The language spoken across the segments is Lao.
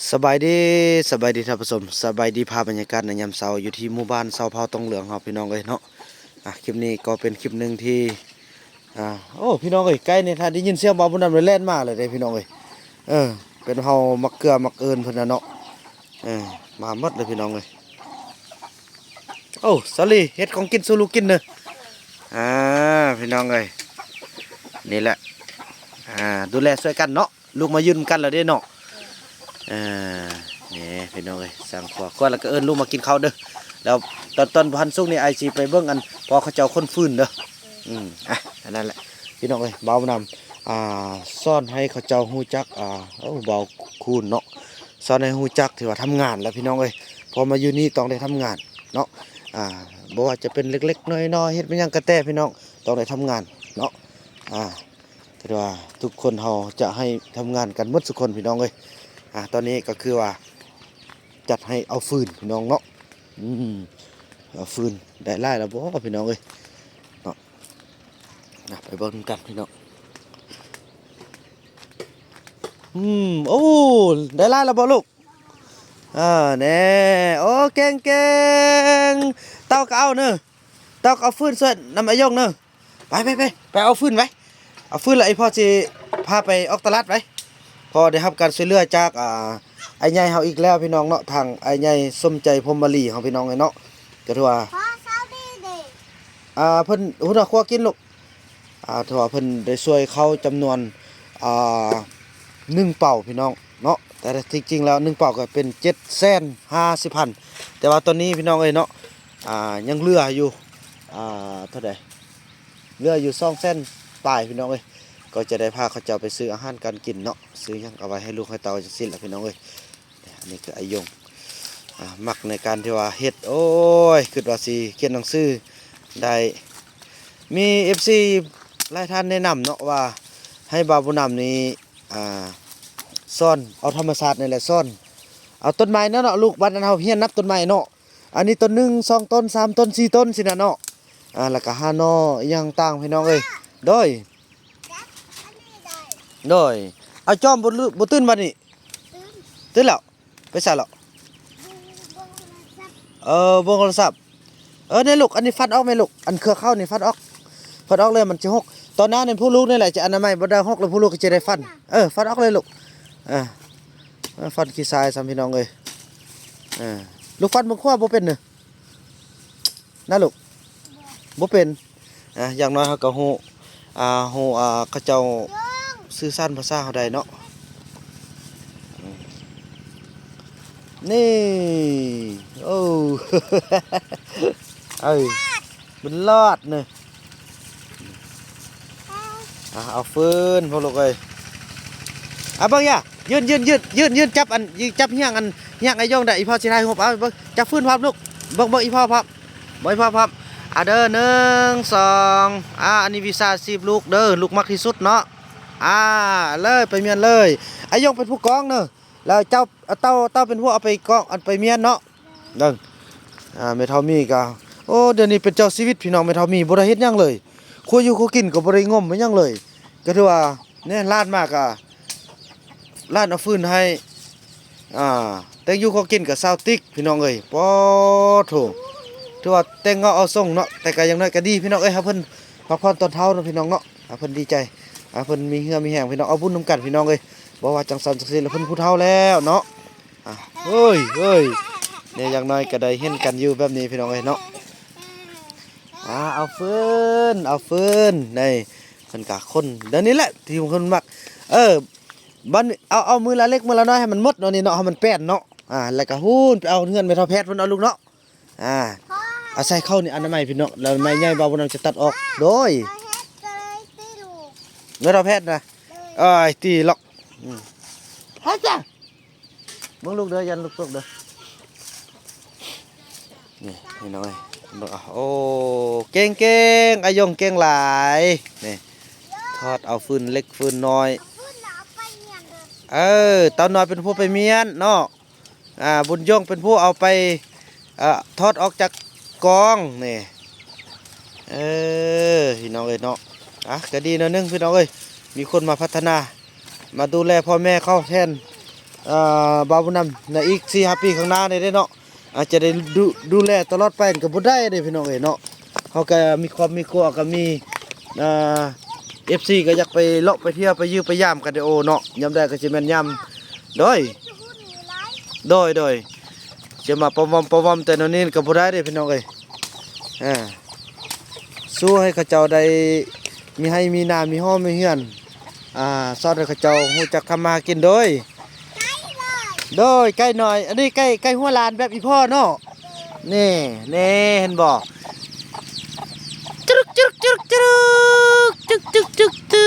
ສະບາຍດີ ສະບາຍດີທ່ານຜູ້ຊົມ ສະບາຍດີພາບບັນຍາກາດໃນຍາມເຊົ້າ ຢູ່ທີ່ໝູ່ບ້ານຊາວເຜົ່າຕົງເຫຼືອງເຮົາ ພີ່ນ້ອງເອີຍເນາະ. ອ່າ ຄລິບນີ້ກໍເປັນຄລິບໜຶ່ງທີ່ ອ່າ ໂອ້ ພີ່ນ້ອງເອີຍ ໄກ່ນີ້ ຖ້າໄດ້ຍິນສຽງບ່າວບຸນນຳແລ່ນມາເລີຍເດ້ ພີ່ນ້ອງເອີຍ. ເອີ ເປັນເຮົາໝາກເກືອໝາກເອີນເພິ່ນນະເນາະ. ເອີ ມາໝົດເລີຍ ພີ່ນ້ອງເອີຍ. ໂອ້ ສາລີ ເຮັດຂອງກິນສູ່ລູກກິນເດີ. ອ່າ ພີ່ນ້ອງເອີຍ ນີ້ແຫຼະ ອ່າ ດູແລຊ່ວຍກັນເນາະ. ລູກມາຢູ່ນຳກັນແລ້ວເດ້ເນາະ. ເອີ ນີ້ພີ່ນ້ອງເອີຍ ສ້າງຄົວ ຄົວແລ້ວກໍເອີ້ນລູກມາກິນເຂົ້າເດີ. ແລ້ວຕອນ ຕອນບໍ່ທັນສຸກນີ້ ອ້າຍຊິໄປເບິ່ງອັນພໍ່ເຂົາເຈົ້າຂົນຟືນເດີ. ອືມ ອ່ະ ອັນນັ້ນແຫຼະ ພີ່ນ້ອງເອີຍ ບ່າວນຳ ອ່າ ສອນໃຫ້ເຂົາເຈົ້າຮູ້ຈັກ ອ່າ ໂອ້ ບ່າວຄູນເນາະ ສອນໃຫ້ຮູ້ຈັກທີ່ວ່າທຳງານແຫຼະ ພີ່ນ້ອງເອີຍ. ພໍມາຢູ່ນີ້ຕ້ອງໄດ້ທຳງານເນາະ ອ່າ ບໍ່ວ່າຈະເປັນເລັກໆນ້ອຍໆ ເຮັດແມ່ນຫຍັງກໍແຕ່ ພີ່ນ້ອງ ຕ້ອງໄດ້ທຳງານເນາະ ອ່າ ຖືວ່າທຸກຄົນເຮົາຈະໃຫ້ທຳງານກັນໝົດທຸກຄົນ ພີ່ນ້ອງເອີຍ. ອ່າ ຕອນນີ້ກໍຄືວ່າຈັດໃຫ້ເອົາຟືນ ພີ່ນ້ອງເນາະ. ອືມ ເອົາຟືນ ໄດ້ຫຼາຍແລ້ວບໍ່ ພີ່ນ້ອງເອີຍເນາະ. ນະ ໄປເບິ່ງນຳກັນ ພີ່ນ້ອງ. ອືມ ໂອ້ ໄດ້ຫຼາຍແລ້ວບໍ່ລູກ? ເອີ ແນ່ ໂອ້ ເກັ່ງໆ ເຕົ້າກໍເອົາເນີ ເຕົ້າກໍເອົາຟືນຊ່ວຍນຳອາຍົງເນີ. ໄປ ໄປ ໄປ ໄປເອົາຟືນໄປ ເອົາຟືນແລ້ວ ອີ່ພໍ່ຊິພາໄປອອກຕະຫຼາດໄປ. ພໍໄດ້ຮັບການຊ່ວຍເຫຼືອຈາກ ອ່າ ອ້າຍໃຫຍ່ເຮົາອີກແລ້ວ ພີ່ນ້ອງເນາະ ທາງອ້າຍໃຫຍ່ສົມໃຈ ພົມມະລີ ເຮົາ ພີ່ນ້ອງເອີຍເນາະ. ກໍຖືວ່າ ພໍ່ເຊົາດີເດ ອ່າ ເພິ່ນ ຫົວໜ້າຄົວກິນລູກ ອ່າ ຖືວ່າເພິ່ນໄດ້ຊ່ວຍເຂົ້າຈຳນວນ ອ່າ ໜຶ່ງເປົາ ພີ່ນ້ອງເນາະ. ແຕ່ທີ່ຈິງແລ້ວໜຶ່ງເປົາກໍເປັນເຈັດແສນຫ້າສິບພັນ ແຕ່ວ່າຕອນນີ້ ພີ່ນ້ອງເອີຍເນາະ ອ່າ ຍັງເຫຼືອຢູ່ ອ່າ ເທົ່າໃດ ເຫຼືອຢູ່ສອງແສນປາຍ ພີ່ນ້ອງເອີຍ. ກໍຈະໄດ້ພາເຂົາເຈົ້າໄປຊື້ອາຫານການກິນເນາະ ຊື້ຫຍັງເອົາໄວ້ໃຫ້ລູກໃຫ້ເຕົ້າຈັ່ງຊີ້ແຫຼະ ພີ່ນ້ອງເອີຍ. ອັນນີ້ຄືອາຍົງ ອ່າ ມັກໃນການທີ່ວ່າເຮັດ ໂອ້ຍ ຄິດວ່າຊິຂຽນໜັງສືໄດ້ ມີເອັຟຊີຫຼາຍທ່ານແນະນຳເນາະ ວ່າໃຫ້ບ່າວບຸນນຳນີ້ ອ່າ ສອນເອົາທຳມະຊາດນີ້ແຫຼະ ສອນເອົາຕົ້ນໄມ້ເນາະ ເນາະລູກ. ບັດນັ້ນເຮົາຮຽນນັບຕົ້ນໄມ້ເນາະ ອັນນີ້ຕົ້ນໜຶ່ງ ສອງຕົ້ນ ສາມຕົ້ນ ສີ່ຕົ້ນ ຊີ້ນະເນາະ. ອ່າ ແລ້ວກໍຫາໜໍ່ອີ່ຫຍັງຕ່າງ ພີ່ນ້ອງເອີຍ. ໂດຍ ໂດຍ ເອົາຈອມບໍ່ ບໍ່ຕື່ນບັດນີ້ ຕື່ນແລ້ວ ໄປໃສແລ້ວ? ເອີ ເບິ່ງໂທລະສັບ. ເອີ ນີ້ລູກ ອັນນີ້ຟັດອອກແມ່ລູກ ອັນເຄືອເຂົ້ານີ້ຟັດອອກ ຟັດອອກເລີຍ ມັນຊິຫົກ. ຕອນໜ້ານີ້ຜູ້ລູກນີ້ແຫຼະຈະອະນາໄມ ບໍ່ໄດ້ຫົກແລ້ວ ຜູ້ລູກກໍຈະໄດ້ຟັນ. ເອີ ຟັດອອກເລີຍລູກ. ເອີ ເອີ ຟັນຂີ້ຊາຍຊ້ຳ ພີ່ນ້ອງເອີຍ. ເອີ ລູກຟັນເບິ່ງຂວາບໍ່ເປັນເນີ ນະລູກ ບໍ່ເປັນ. ອ່າ ຢ່າງໜ້ອຍເຮົາກໍຮູ້ ອ່າ ຮູ້ ອ່າ ເຂົາເຈົ້າສື່ສານພາສາເຮົາໄດ້ເນາະ. ນີ້ ໂອ້ ເອີ ບຸນລອດເນີ. ອ່າ ເອົາຟືນພວກລູກເອີຍ. ອ່າ ເບິ່ງຢ່າ ຢືນ ຢືນ ຢືນ ຢືນ ຢືນ ຈັບອັນ ຈັບຮຽງອັນ ຮຽງອາຍົງໄດ້ ອີ່ພໍ່ຊິຖ່າຍຮູບ. ເອົາເບິ່ງ ຈັບຟືນພ້ອມລູກ ເບິ່ງ ເບິ່ງອີ່ພໍ່ພ້ອມ ເບິ່ງອີ່ພໍ່ພ້ອມ. ອ່າ ເດີ ໜຶ່ງ ສອງ ອ່າ ອັນນີ້ວິຊາຊີບລູກເດີ ລູກມັກທີ່ສຸດເນາະ. ອ່າ ເລີຍ ໄປມ້ຽນເລີຍ ອາຍົງເປັນຜູ້ກອງເນີ ແລ້ວເຈົ້າ ເຕົ້າ ເຕົ້າເປັນຜູ້ເອົາໄປກອງ ອັນໄປມ້ຽນເນາະ. ເບິ່ງ ອ່າ ແມ່ເຖົ້າມີກໍ ໂອ້ ດຽວນີ້ເປັນເຈົ້າຊີວິດ ພີ່ນ້ອງ. ແມ່ເຖົ້າມີບໍ່ໄດ້ເຮັດຫຍັງເລີຍ ຄົວຢູ່ຄົວກິນກໍບໍ່ໄດ້ງົມຫຍັງເລີຍ. ກໍຖືວ່າ ນີ້ ຫຼານມາກໍ ຫຼານເອົາຟືນໃຫ້ ອ່າ ແຕ່ງຢູ່ຂໍກິນກໍຊາວຕິກ ພີ່ນ້ອງເອີຍ. ປາໂທ້ ຖືວ່າແຕ່ງເຫງົາເອົາຊົງເນາະ ແຕ່ກໍຢ່າງໜ້ອຍກໍດີ ພີ່ນ້ອງເອີຍ. ໃຫ້ເພິ່ນພັກຜ່ອນຕອນເຊົ້າເນາະ ພີ່ນ້ອງເນາະ ໃຫ້ເພິ່ນດີໃຈ ໃຫ້ເພິ່ນມີເຫື່ອມີແຮງ ພີ່ນ້ອງ ເອົາບຸນນຳກັນ ພີ່ນ້ອງເອີຍ. ບໍ່ວ່າຈັ່ງຊັ້ນຈັ່ງຊີ້ລະ ເພິ່ນຜູ້ເຖົ້າແລ້ວເນາະ. ອ່າ ເອີຍ ເອີຍ ນີ້ຢ່າງໜ້ອຍກໍໄດ້ເຫັນກັນຢູ່ແບບນີ້ ພີ່ນ້ອງເອີຍເນາະ. ອ່າ ເອົາຟືນ ເອົາຟືນ ນີ້ ເພິ່ນກະຄົນ ດຽວນີ້ແຫຼະທີ່ເພິ່ນມັກ. ເອີ ບັດນີ້ ເອົາ ເອົາມື້ລະເລັກມື້ລະນ້ອຍໃຫ້ມັນໝົດເນາະ ນີ້ເນາະ ໃຫ້ມັນແປ້ນເນາະ. ອ່າ ແລ້ວກະຫູນໄປເອົາເຮືອນແມ່ເຖົ້າແພດພຸ້ນເອົາລູກເນາະ. ອ່າ ເອົາໃສ່ເຂົ້ານີ້ອະນາໄມພີ່ນ້ອງ ແລ້ວໄມ້ໃຫຍ່ບ່າວບຸນນຳຈະຕັດອອກ. ໂດຍ ແມ່ເຖົ້າແພດນະ ເອີຍ ຕີຫຼອກ. ອືມ ເຮັດຈ້າ ເບິ່ງລູກເດີ ຢ້ານລູກຕົກເດີ. ນີ້ພີ່ນ້ອງເອີຍ ເບິ່ງເອົາ ໂອ້ ເກັ່ງໆ ອາຍົງເກັ່ງຫຼາຍ. ນີ້ ທອດເອົາຟືນເລັກຟືນນ້ອຍ. ເອີ ເຕົ້ານ້ອຍເປັນຜູ້ໄປມ້ຽນເນາະ. ອ່າ ບຸນຍົງເປັນຜູ້ເອົາໄປ ເອີ ທອດອອກຈາກກອງນີ້. ເອີ ພີ່ນ້ອງເອີຍເນາະ. ອ່ະ ກໍດີໜ້ອຍໜຶ່ງ ພີ່ນ້ອງເອີຍ ມີຄົນມາພັດທະນາ ມາດູແລພໍ່ແມ່ເຂົາແທນ. ອ່າ ບ່າວບຸນນຳ ໃນອີກສີ່ຫ້າປີຂ້າງໜ້ານີ້ເດ້ເນາະ ອາດຈະໄດ້ດູ ດູແລຕະຫຼອດໄປກໍບໍ່ໄດ້ເດ້ພີ່ນ້ອງເອີຍເນາະ. ເຮົາກໍມີຄອບມີຄົວ ກໍມີ ອ່າ ເອັຟຊີ ກໍຢາກໄປເລາະໄປທ່ຽວໄປຢ້ຽມໄປຢາມກັນເດ້ໂອເນາະ. ຍາມໃດກໍຊິແມ່ນຍາມ ໂດຍ ໂດຍ ໂດຍ ຊິມາປະວອມປະວອມແຕ່ແນວນີ້ກໍບໍ່ໄດ້ເດ້ພີ່ນ້ອງເອີຍ. ອ່າ ສູ້ໃຫ້ເຂົາເຈົ້າໄດ້ມີໄຮ່ມີນາ ມີຫໍມີເຮືອນ ອ່າ ສອນໃຫ້ເຂົາເຈົ້າຮູ້ຈັກທຳມາຫາກິນໂດຍ ໂດຍ ໄກ່ນ້ອຍ. ອັນນີ້ໄກ່ ໄກ່ຫົວລ້ານແບບອີ່ພໍ່ເນາະ. ນີ້ ນີ້ເຫັນບໍ່? ຈະລຶກ ຈະລຶກ ຈະລຶກ ຈະລຶກ ຈຶກ ຈຶກ ຈຶກ ຈຶ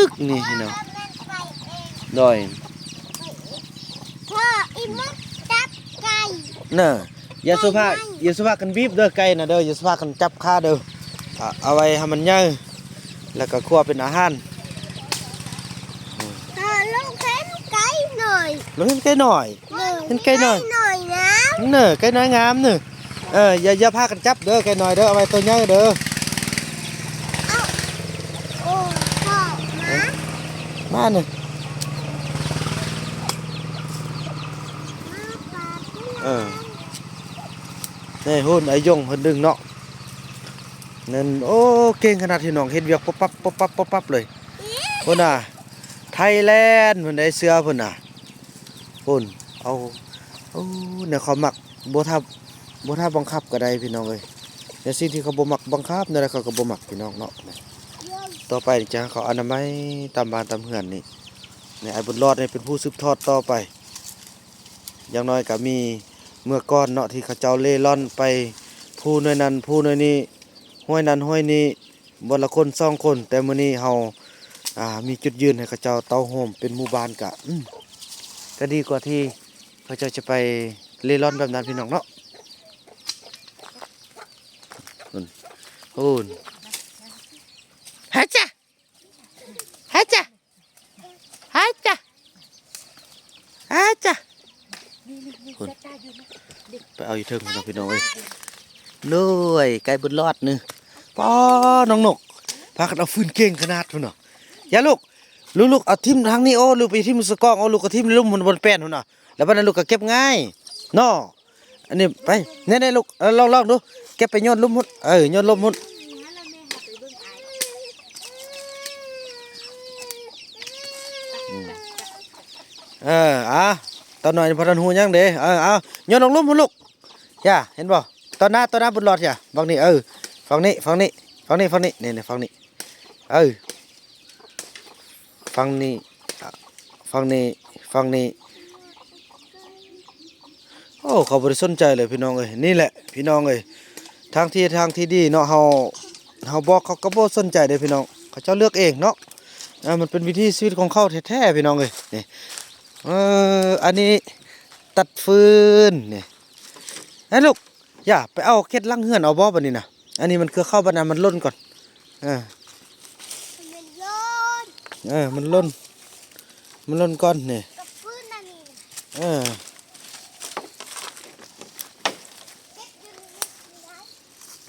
ກ. ນີ້ເຫັນບໍ່? ໂດຍ ພໍ່ອີ່ມົດຈັບໄກ່ ເນີ ຢ່າສຸພາ ໄກ່ນ້ອຍ ຢ່າສຸພາກັນບີບເດີ ໄກ່ນະເດີ ຢ່າສຸພາກັນຈັບຂາເດີ. ເອົາ ເອົາໄວ້ໃຫ້ມັນໃຫຍ່ ແລ້ວກໍຂົ້ວເປັນອາຫານ. ເອີ ເອີ ລູກເຫັນໄກ່ນ້ອຍ ລູກເຫັນໄກ່ນ້ອຍ ເອີ ເຫັນໄກ່ນ້ອຍ ໄກ່ນ້ອຍງາມ ເນີ ໄກ່ນ້ອຍງາມເນີ. ເອີ ຢ່າ ຢ່າພາກັນຈັບເດີ ໄກ່ນ້ອຍເດີ ເອົາໄວ້ໂຕໃຫຍ່ເດີ. ເອົາ ໂອ້ ພໍ່ມາ ມາເນີ ມາປາດ ເອີ ເດ້ ຫຸ້ນ ໄອ້ຢົງເພິ່ນດຶງເນາະ. ນັ້ນ ໂອ້ ເກັ່ງຂະໜາດພີ່ນ້ອງ ເຮັດວຽກປັບປັບ ປັບປັບ ປັບປັບເລີຍ. ພຸ້ນນະ ໄທແລນ ພຸ້ນໄດ໋ ເສືອພຸ້ນນະ ພຸ້ນ. ເອົາ ໂອ້ ແນວເຂົາມັກ ບໍ່ຖ້າ ບໍ່ຖ້າບັງຄັບກໍໄດ້ພີ່ນ້ອງເອີຍ. ແນວສິ່ງທີ່ເຂົາບໍ່ມັກບັງຄັບແນວໃດເຂົາກໍບໍ່ມັກພີ່ນ້ອງເນາະ. ຕໍ່ໄປນີ້ຈະໃຫ້ເຂົາອະນາໄມຕາມບ້ານຕາມເຮືອນນີ້ ໃຫ້ອ້າຍບຸນລອດນີ້ເປັນຜູ້ສືບທອດຕໍ່ໄປ. ຢ່າງໜ້ອຍກໍມີເມື່ອກ່ອນເນາະ ທີ່ເຂົາເຈົ້າເລ່ລ່ອນໄປພູໜ່ວຍນັ້ນພູໜ່ວຍນີ້ ຫ້ວຍນັ້ນຫ້ວຍນີ້ ບ່ອນລະຄົນສອງຄົນ ແຕ່ມື້ນີ້ເຮົາ ອ່າ ມີຈຸດຢືນໃຫ້ເຂົາເຈົ້າເຕົ້າໂຮມເປັນໝູ່ບ້ານ ກະ ອືມ ກະດີກວ່າທີ່ເຂົາເຈົ້າຈະໄປເລ່ລ່ອນແບບນັ້ນພີ່ນ້ອງເນາະ. ພຸ້ນ ພຸ້ນ ຮະຈະ ຮະຈະ ຮະຈະ ຮະຈະ ພຸ້ນ ໄປເອົາຢູ່ເທິງພຸ້ນເນາະພີ່ນ້ອງເອີຍ. ໂອ້ຍ ໄກ່ບຸນລອດນີ້ ປ້າ ນ້ອງນົກ ພາກັນເອົາຟືນເກັ່ງຂະໜາດພຸ້ນເນາະ. ຢ່າລູກ ລູກໆ ເອົາຖິ້ມທາງນີ້ ໂອ້ ລູກໄປຖິ້ມສະກອງ ໂອ້ ລູກກໍຖິ້ມລຸ່ມພຸ້ນ ບ່ອນແປ້ນພຸ້ນນະ ແລ້ວບັດນັ້ນລູກກໍເກັບງ່າຍເນາະ. ອັນນີ້ໄປ ແນ່ໆ ລູກ ເອີ ລອງໆ ດູ ເກັບໄປໂຍນລຸ່ມພຸ້ນ ເອີ ໂຍນລົງພຸ້ນ. ອືມ ເອີ ອາ ຕອນນ້ອຍບໍ່ທັນຮູ້ຫຍັງເດ້. ເອີ ເອົາ ໂຍນລົງລຸ່ມພຸ້ນລູກ. ຢ່າ ເຫັນບໍ່? ຕອນໜ້າ ຕອນໜ້າບຸນລອດ ຢ່າ ຝັ່ງນີ້ ເອີ ຝັ່ງນີ້ ຝັ່ງນີ້ ຝັ່ງນີ້ ຝັ່ງນີ້ ນີ້ໆ ຝັ່ງນີ້ ເອີ ຝັ່ງນີ້ ຝັ່ງນີ້ ຝັ່ງນີ້. ໂອ້ ເຂົາບໍ່ໄດ້ສົນໃຈເລີຍພີ່ນ້ອງເອີຍ. ນີ້ແຫຼະພີ່ນ້ອງເອີຍ ທາງທີ່ ທາງທີ່ດີເນາະ ເຮົາ ເຮົາບອກເຂົາກໍບໍ່ສົນໃຈເດ້ພີ່ນ້ອງ ເຂົາເຈົ້າເລືອກເອງເນາະ. ເອີ ມັນເປັນວິຖີຊີວິດຂອງເຂົາແທ້ໆ ພີ່ນ້ອງເອີຍ. ນີ້ ເອີ ອັນນີ້ຕັດຟືນນີ້ ໃຫ້ລູກ ຢ່າໄປເອົາເຂດຫຼັງເຮືອນເອົາບໍ່ບັດນີ້ນະ. ອັນນີ້ມັນຄືເຂົ້າບັດນັ້ນ ມັນຫຼົ່ນກ່ອນ ເອີ ມັນຫຼົ່ນ ເອີ ມັນຫຼົ່ນ ມັນຫຼົ່ນກ່ອນນີ້ ກັບຟືນອັນນີ້ ເອີ ເກັບຢູ່ໃນນີ້ກໍໄດ້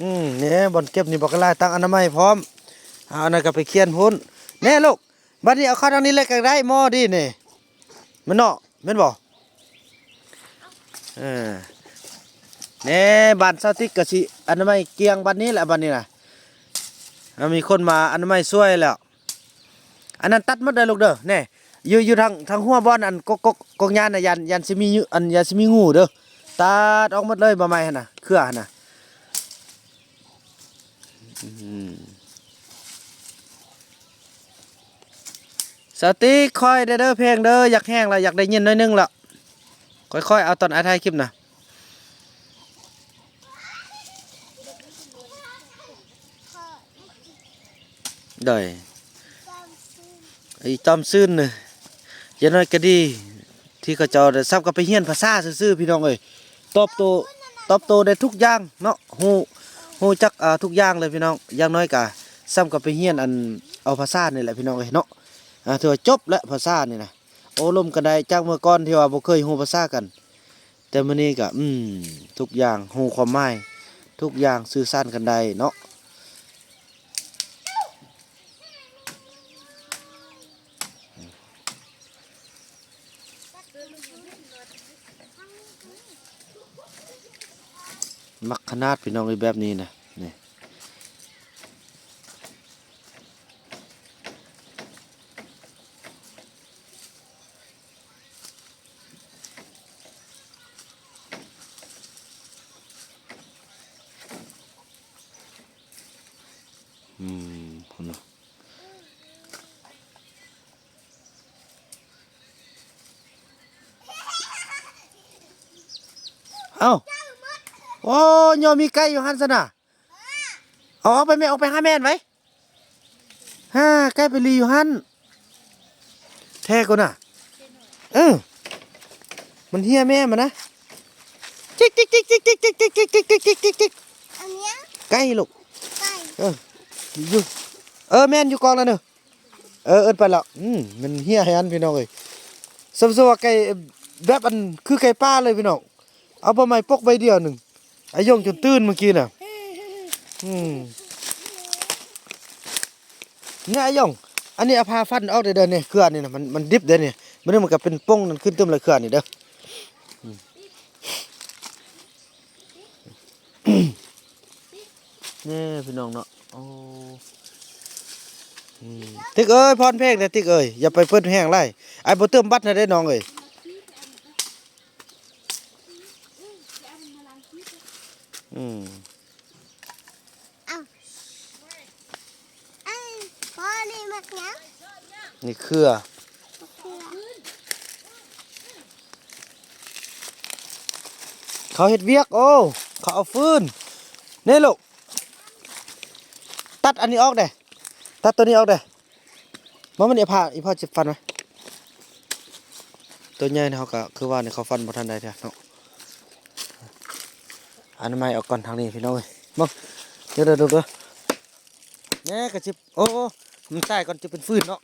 ອືມ ນີ້ບ່ອນເກັບນີ້ບັກຫຼາຍ ຕັ້ງອະນາໄມພ້ອມ. ເອົາອັນນັ້ນກໍໄປຂຽນພຸ້ນ ແນ່ລູກ. ບັດນີ້ເອົາເຂົ້າທາງນີ້ເລີຍກໍໄດ້ ໝໍ້ດີນີ້ ແມ່ນເນາະ ແມ່ນບໍ່? ເອີ ແນ່ ບ້ານສາວຕິກກໍຊິອະນາໄມກ້ຽງບັດນີ້ແຫຼະ ບັດນີ້ນະ ເອີ ມີຄົນມາອະນາໄມຊ່ວຍແລ້ວ. ອັນນັ້ນຕັດໝົດເດີລູກເດີ ແນ່ ຢູ່ ຢູ່ທາງ ທາງຫົວບ່ອນອັນ ກົກ ກົກ ກົກຫຍ້ານະ ຢ້ານ ຢ້ານຊິມີ ອັນ ຢ້ານຊິມີງູເດີ ຕັດອອກໝົດເລີຍ ໃບໄມ້ຫັ້ນນະ ເຄືອຫັ້ນນະ. ອືມ ສາວຕິກ ຄ່ອຍແດ່ເດີ ເພງເດີ ຢາກແຫ້ງລະ ຢາກໄດ້ຍິນໜ້ອຍໜຶ່ງລະ ຄ່ອຍໆ ເອົາຕອນອ້າຍຖ່າຍຄລິບນະ. ໂດຍ ອີ່ຕ້ອມຊືນນີ້ ຢ່າງໜ້ອຍກໍດີ ທີ່ເຂົາເຈົ້າໄດ້ ສ່ຳກັບໄປຮຽນພາສາຊື່ໆ ພີ່ນ້ອງເອີຍ. ຕອບໂຕ້ ຕອບໂຕ້ໄດ້ທຸກຢ່າງເນາະ ຮູ້ ຮູ້ຈັກ ອ່າ ທຸກຢ່າງເລີຍພີ່ນ້ອງ. ຢ່າງໜ້ອຍກະສ່ຳກັບໄປຮຽນ ອັນ ເອົາພາສານີ້ແຫຼະພີ່ນ້ອງເອີຍເນາະ. ອ່າ ຖືວ່າຈົບແລ້ວພາສານີ້ນະ ໂອ້ລົມກັນໄດ້ ຈາກເມື່ອກ່ອນທີ່ວ່າບໍ່ເຄີຍຮູ້ພາສາກັນ ແຕ່ມື້ນີ້ກະ ອືມ ທຸກຢ່າງ ຮູ້ຄວາມໝາຍ ທຸກຢ່າງ ສື່ສານກັນໄດ້ເນາະ. ມັກຂະໜາດພີ່ນ້ອງເອີຍ ແບບນີ້ນະ ນີ້ ອືມ ພຸ້ນນະ ເອົ້າ ໂອ້ ໂຍ ມີໄກ່ຢູ່ຫັ້ນຊັ້ນນະ ເອົາອອກໄປແມ່ ອອກໄປຫາແມ່ນໄວ້ ຫາໄກ່ໄປລີ້ຢູ່ຫັ້ນ ແທ້ກວ່ານະ ເອີ ມັນເຮຍແມ່ມັນນະ ຈິກໆໆໆໆ ອັນເນີ້ຍ ໄກ່ລູກ ໄກ່ ເອີ ຢູ່ ເອີ ແມ່ນຢູ່ກອງນັ້ນເດີ ເອີ ເອີ້ນໄປແລ້ວ ອືມ ມັນເຮຍໃຫ້ອັນ ພີ່ນ້ອງເອີຍ ສົມ ສົມວ່າໄກ່ແບບອັນ ຄືໄກ່ປ່າເລີຍພີ່ນ້ອງ ເອົາໃບໄມ້ປົກໃບດຽວໜຶ່ງ ອາຍົງຈົນຕື່ນເມື່ອກີ້ນະ ອືມ ນີ້ອາຍົງ ອັນນີ້ເອົາຜ້າຟັນອອກເດີ ນີ້ ເຄືອນີ້ນະ ມັນ ມັນດິບເດ້ນີ້ ມື້ນີ້ມັນກະເປັນປົ່ງນັ້ນຂຶ້ນຕື່ມແລ້ວ ເຄືອນີ້ເດີ ອືມ ນີ້ພີ່ນ້ອງເນາະ ໂອ້ ອືມ ຕິກເອີຍ ພອນເພງແດ່ຕິກເອີຍ ຢ່າໄປເປີດແຮງຫຼາຍ ອ້າຍບໍ່ເຕີມບັດໃຫ້ເດ້ນ້ອງເອີຍ ອືມ ເອົ້າ ເອີ ພໍ່ນີ້ມັກຫຍັງ? ນີ້ເຄືອ ເຄືອ ເຂົາເຮັດວຽກ ໂອ້ ເຂົາເອົາຟືນ ນີ້ລູກ ຕັດອັນນີ້ອອກແດ່ ຕັດໂຕນີ້ອອກແດ່ ມາ ມານີ້ ພາ ອີ່ພໍ່ຊິຟັນໄວ້ ໂຕໃຫຍ່ເຮົາກະຄືວ່ານີ້ ເຂົາຟັນບໍ່ທັນໄດ້ເທື່ອເນາະ ອະນາໄມອອກກ່ອນທາງນີ້ພີ່ນ້ອງເອີຍ ເບິ່ງ ເດີ ເດີ ເດີ ແນ່ກະຊິ ໂອ້ ມັນຕາຍກ່ອນຈະເປັນຟືນເນາະ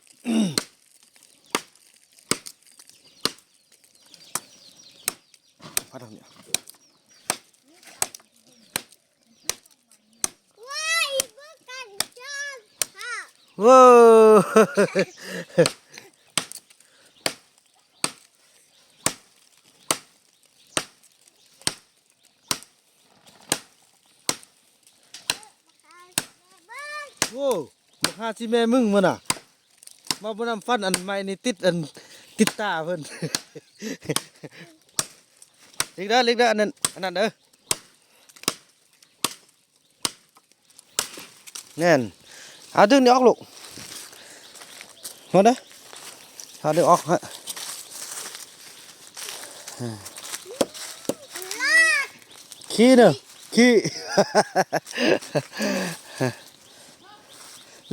ມາທາງນີ້ ວ້າຍ ບໍ່ກັນຈອນ ໂອ້ ໂອ້ ບັກຫາຊິແມ່ມຶງມັນນະ ມາບໍ່ນຳຟັນອັນໄມ້ນີ້ຕິດອັນ ຕິດຕາເພິ່ນ ລິກເດີ ລິກເດີ ອັນນັ້ນ ອັນນັ້ນເດີ ແໜ້ນ ເອົາດຶງນີ້ອອກລູກ ມາເດີ ເອົາດຶງອອກຮະ ຂີ້ເດີ ຂີ້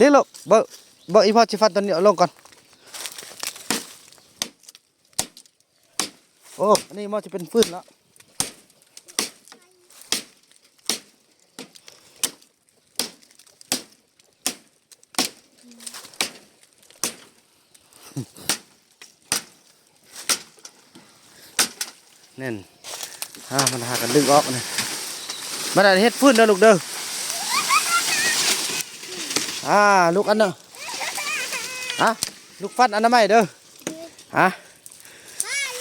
ລິກລູກ ເບິ່ງ ເບິ່ງ ອີ່ພໍ່ຊິຟັນຕົວນີ້ເອົາລົງກ່ອນ. ໂອ້ ອັນນີ້ມັນຈະເປັນຟືນລະ ແໜ້ນ ຫາ ມັນຫາກັນດຶງອອກນີ້ ມັນອາດເຮັດຟືນເດີລູກເດີ ອາ ລູກອັນນະ ອາ ລູກຟັນອະນາໄມເດີ. ຮະ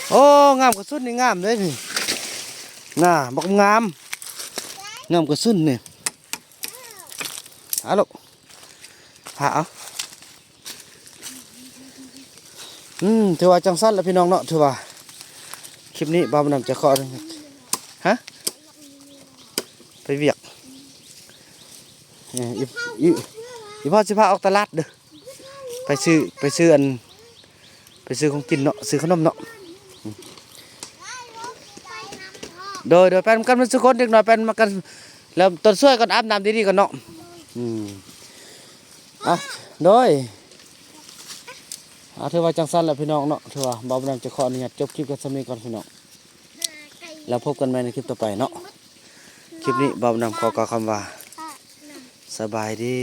ໂອ້ ງາມກະສຸນນີ້ ງາມເດ້ນີ້ ນາ ບັກງາມ ງາມກະສຸນນີ້ ຫາລູກ ຫາເອົາ ອືມ ຖືວ່າຈັ່ງຊັ້ນລະພີ່ນ້ອງເນາະ ຖືວ່າຄລິບນີ້ບ່າວບຸນນຳຈະຂໍ ຮະ ໄປວຽກ ອີ ອີ ອີພໍ່ຊິພາອອກຕະຫຼາດເດີ. ໄປຊື້ ໄປຊື້ອັນ ໄປຊື້ຂອງກິນເນາະ ຊື້ຂະໜົມເນາະ ໂດຍ ໂດຍ ໄປນຳກັນໝົດທຸກຄົນ ເດັກນ້ອຍໄປນຳກັນ ແລ້ວຕອນຊ່ວຍກ່ອນ ອາບນ້ຳດີໆກ່ອນເນາະ ອືມ ອ່ະ ໂດຍ ອ່າ ຖືວ່າຈັ່ງຊັ້ນແຫຼະພີ່ນ້ອງເນາະ ຖືວ່າບ່າວບຸນນຳຈະຂໍອະນຸຍາດຈົບຄລິບກັນສ່ຳນີ້ກ່ອນພີ່ນ້ອງ ແລ້ວພົບກັນໃໝ່ໃນຄລິບຕໍ່ໄປເນາະ ຄລິບນີ້ບ່າວບຸນນຳຂໍກ່າວຄຳວ່າ ສະບາຍດີ.